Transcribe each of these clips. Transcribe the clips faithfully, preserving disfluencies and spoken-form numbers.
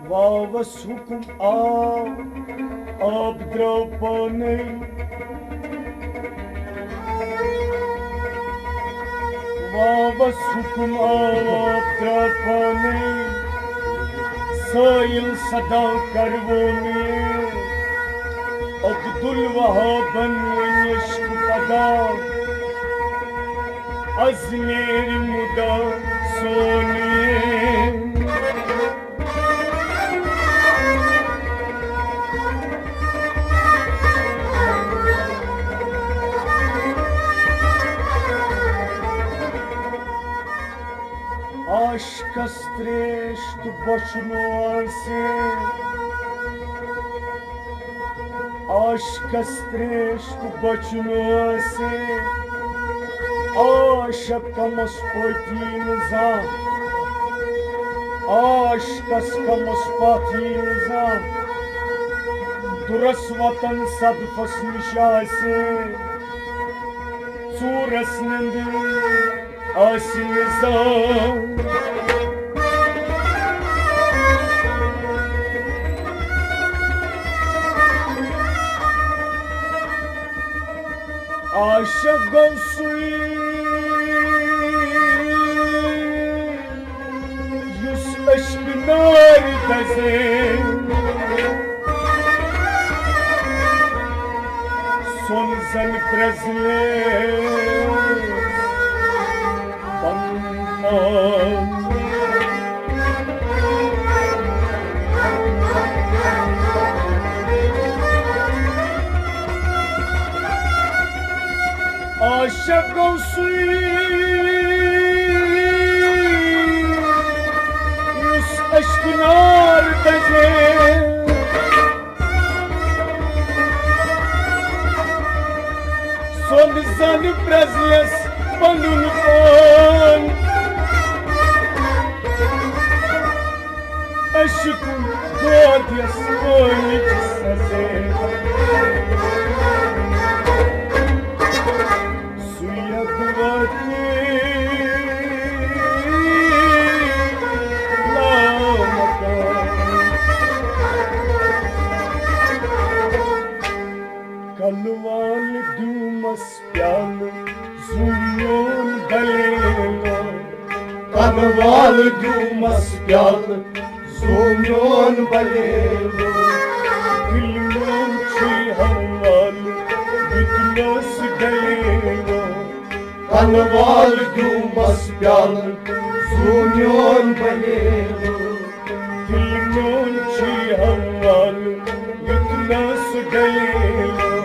واوس حکم آو، آب درٛاو پانے۔ واوس حکم آو، آب درٛاو پانے۔ سٲیِل صدا کروو مےٚ، عبدالوہابن وۄنۍ عشق پدا، از نیرِ مُدا سونی۔ عاشقس تریش تہٕ بۄچھِ نوسہِ۔ عاشقس تریش تہٕ بۄچھِ نوسہِ۔ عاشق کمس پٲٹھۍ یی نہٕ زانٛہہ۔ عاشقس کمس پتھ یی نہٕ زانٛہہ۔ دُرس وطن صدفس نِش آسہِ۔ ژوٗرس نِندٕ آسہِ نہٕ زانٛہہ۔ عاشق گوٚو سُے، یُس عشقہٕ نارِ دَزے۔ سۄن زن پرٛزلے پنُن پان۔ عاشق گوٚو سُے، یُس عشقہٕ نار دَزے۔ سۄن زن پرٛزلس پنُن پان۔ عشق دود یس پٲنِچ سزے۔ سُے ادوٲتی لامکان۔ کلہٕ وال دیُمس پیالہٕ، زُو میون بلیلو۔ کلہٕ وال دیُمس پیالہٕ، زُو میون بلیلو۔ دِل میون چھُے حوالہٕ، دیُتنس دلیلو۔ کلہٕ وال دیُمس پیالہٕ، زُو میون بلیلو۔ دِل میون چھُے حوالہٕ، یُتھ نہٕ سُہ دٔلیٖل۔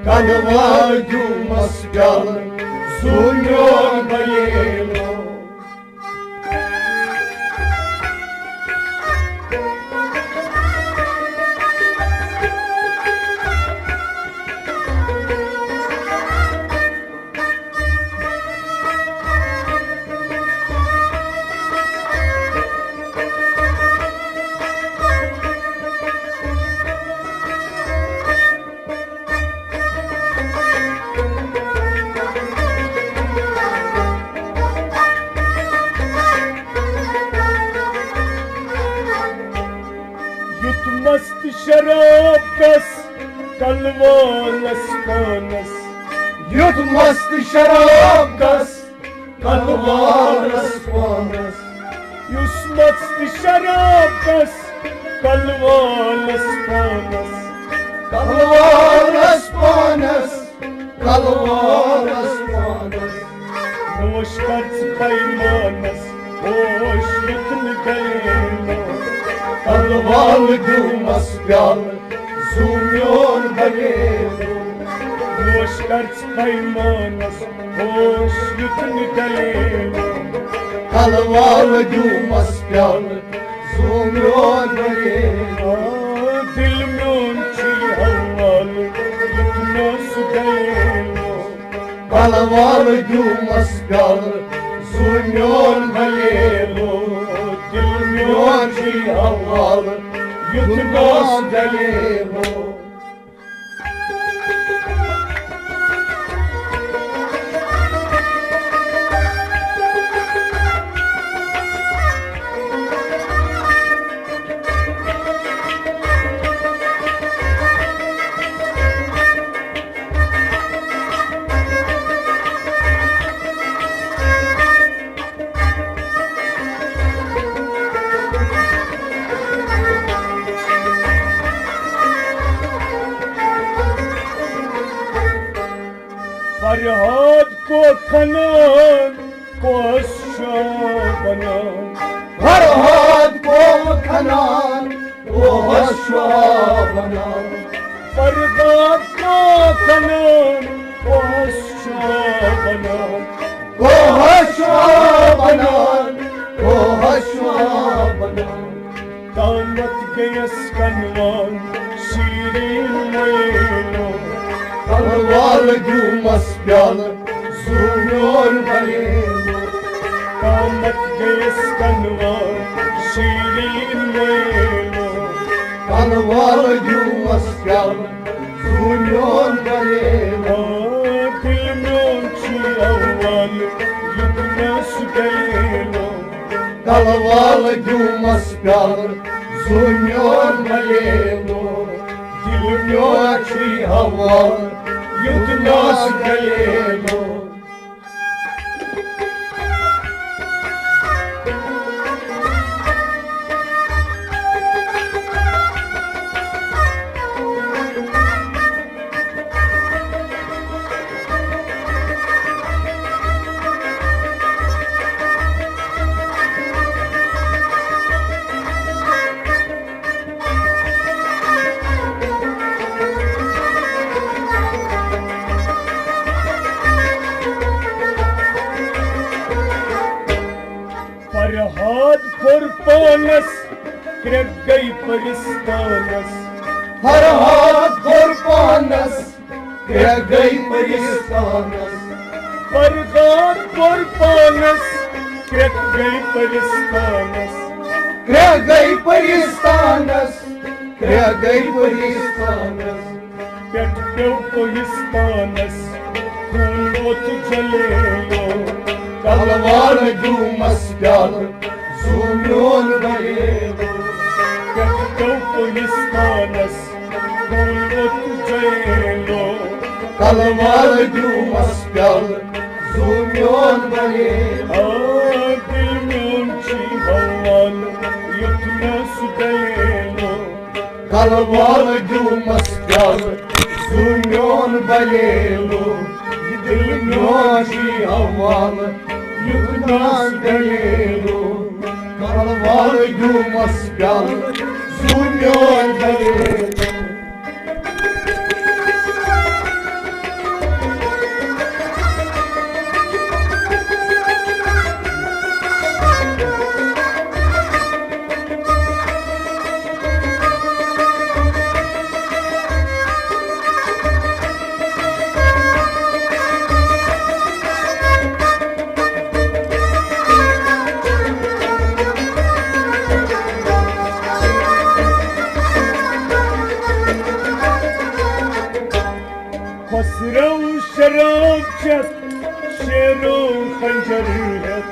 کلہٕ وال دیُمس پیالہٕ، زُو میون بلیلو۔ یُتھ مست شراب کس کلہٕ والس پانس۔ یُتھ مست شراب کس کلہٕ والس پانس۔ یُس مست شراب کس کلہٕ والس پانس۔ کلہٕ والس پانس۔ کلہٕ والس پانس۔ نوش کر ژٕ پیمانس، ہوش یُتھ نہٕ گلیلو۔ کلہٕ وال دیُمس پیالہٕ، زُو میون بلیلو۔ نوش کر ژٕ پیمانس، ہوش یُتھ نہٕ گلیلو۔ کلہٕ وال دیُمس پیالہٕ، زُو میون بلیلو۔ دِل میون چھُے حوالہٕ، یُتھ نہٕ سُہ گلیلو۔ کلہٕ وال دیُمس پیالہٕ، زُو میون بلیلو۔ دِل میون چھُے حوالہٕ، یُتھ نہٕ سُہ گلیلو۔ کھنان کوہس شاہ بنان۔ فرہاد کوہ کھنان کوہس شاہ بنان۔ فرہاد کوہ کھنان کوہس شاہ بنان۔ کوہس شاہ بنان، کوہس شاہ بنان۔ تامتھ گٔیَس کنوال شیرین مٲلو۔ کنوال دیُمس پیالہٕ زُو میون بلیلو۔ تامتھ گٔیَس کنوال شیرین مٲلو۔ کنوال دیُمس پیالہٕ زُو میون بلیلو۔ آ، دِل میون چھُے حوالہٕ یُتھ مےٚ سُہ دلیلو۔ کنوال دیُمس پیالہٕ زُو میون بلیلو۔ دِل میون چھُے حوالہٕ یُتھ مےٚ سُہ دلیلو۔ فرہاد کھوٚر پانس، کرٛٮ۪کھ گٔے پرستانس۔ فرہاد کھوٚر پانس، کرٛٮ۪کھ گٔے پرستانس۔ فرہاد کھوٚر پانس، کرٛٮ۪کھ گٔے پرستانس۔ کرٛٮ۪کھ گٔے پرستانس، کرٛٮ۪کھ گٔے پرستانس۔ پٮ۪ٹھ پیوٚو کوہستانس، خوٗن ووٚتھ جلیلو۔ کلوال دیُمس پیالہٕ زُو میون بلیلو۔ پٮ۪ٹھ پیوٚو کوہستانس، خوٗن ووٚتھ جلیلو۔ کلوال دیُمس پیالہٕ زُو میون بلیلو۔ آ، دِل میون چھُے حوالہٕ یُتھ مےٚ سُہ دلیلو۔ کلوال دیُمس پیالہٕ زُو میون بلیلو۔ یہِ دِل میون چھُے حوالہٕ یُتھ مےٚ سُہ دلیلو۔ کلوال دیُمس پیالہٕ زُو میون بلیلو۔ خسرو شراب چٮ۪تھ، شیرو خنجر ہٮ۪تھ۔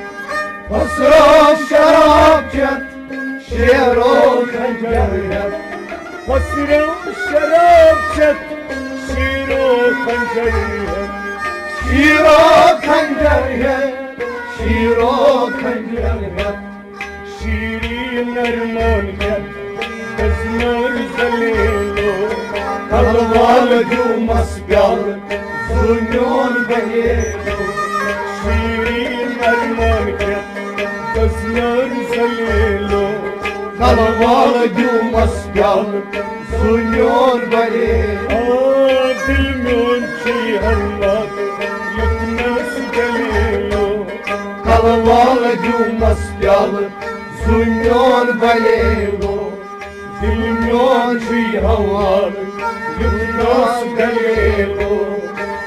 خسرو شراب چٮ۪تھ، شیرو خنجر ہٮ۪تھ۔ خسرو شراب چٮ۪تھ، شیرو خنجر ہٮ۪تھ۔ شیرو خنجر ہٮ۪تھ، شیرو خنجر ہٮ۪تھ۔ شیرین ارمان ہٮ۪تھ دٔزنار زلیلو۔ کلوال دیُمس پیالہٕ زُو میون بلیلو۔ شیرین ارمان ہٮ۪تھ دٔزنار زلیلو۔ کلوال دیُمس پیالہٕ زُو میون بلیلو۔ آ، دِل میون چھُے حوالہٕ یُتھ مےٚ سُہ دلیلو۔ کلوال دیُمس پیالہٕ زُو میون بلیلو۔ دِل میون چھُے حوالہٕ یُتھ مےٚ سُہ دلیلو۔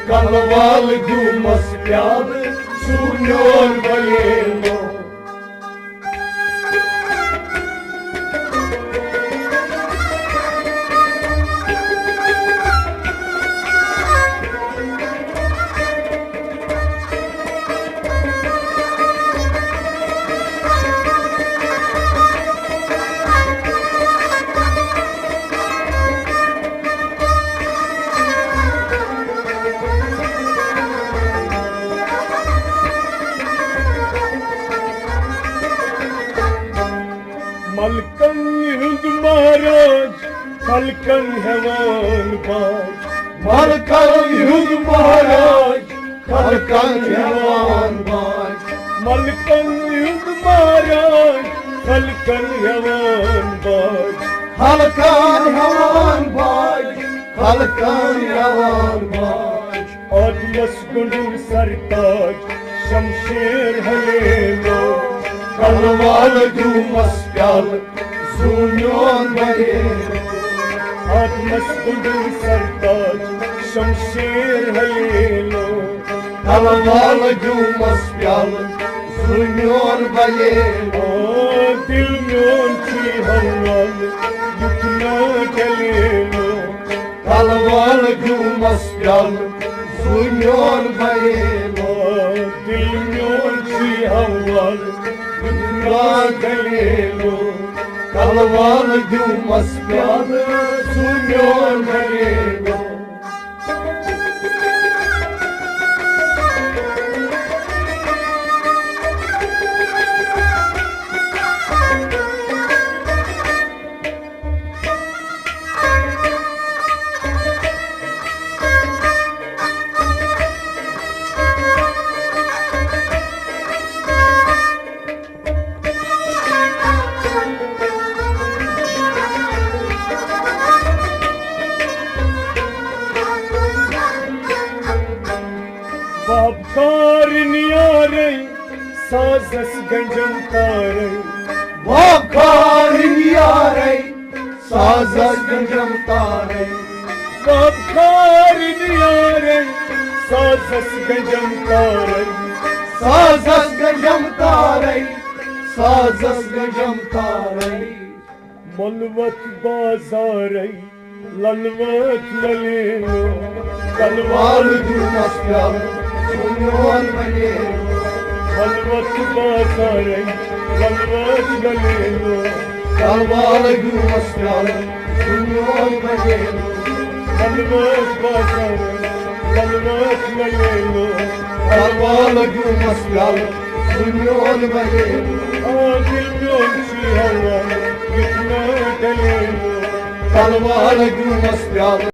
کلوال دیُمس پیالہٕ زُو میون بلیلو۔ ملکن ہُنٛد مہراج، خلقن ہٮ۪وان باج۔ ملکن ہُنٛد مہراج، خلقن ہٮ۪وان باج۔ ملکن ہُنٛد مہراج، خلقن ہٮ۪وان باج۔ خلقن ہٮ۪وان باج، خلقن ہٮ۪وان باج۔ آدمس گنڈو سرتاج، شمشیر ہلیلو۔ کلوال دیومس پیالہٕ، زوٗ میون بلیلو۔ آدمس گنڈو سرتاج، شمشیر ہلیلو۔ کلوال دیومس پیالہٕ، زوٗ میون بلیلو۔ آ، دل میون چھُے حوالہٕ، یُتھ نہٕ ڈلیلو۔ کلوال دیومس پیالہٕ، زوٗ میون بلیلو۔ آ، دل میون چھُے حوالہٕ، یُتھ نہٕ ڈلیلو۔ کلوال دیومس پیالہٕ، زوٗ میون بلیلو۔ وابکار نیارے، سازس گنجم تارے۔ وابکار نیارے، سازس گنجم تارے۔ وابکار نیارے، سازس گنجم تارے۔ سازس گنجم تارے، سازس گنجم تارے۔ ملوت بازارے، للوت للیلو۔ کلوال دیومس پیالہٕ، زوٗ میون بلیلو۔ ملوت بازارے، للوت للیلو۔ کلوال دیومس پیالہٕ، زوٗ میون بلیلو۔ للوت بازارے، للوت للیلو۔ کلوال دیومس پیالہٕ، زوٗ میون بلیلو۔ آ، دل میون چھُے حوالہٕ، یُتھ نہٕ ڈلیلو۔ کلوال دیومس پیالہٕ،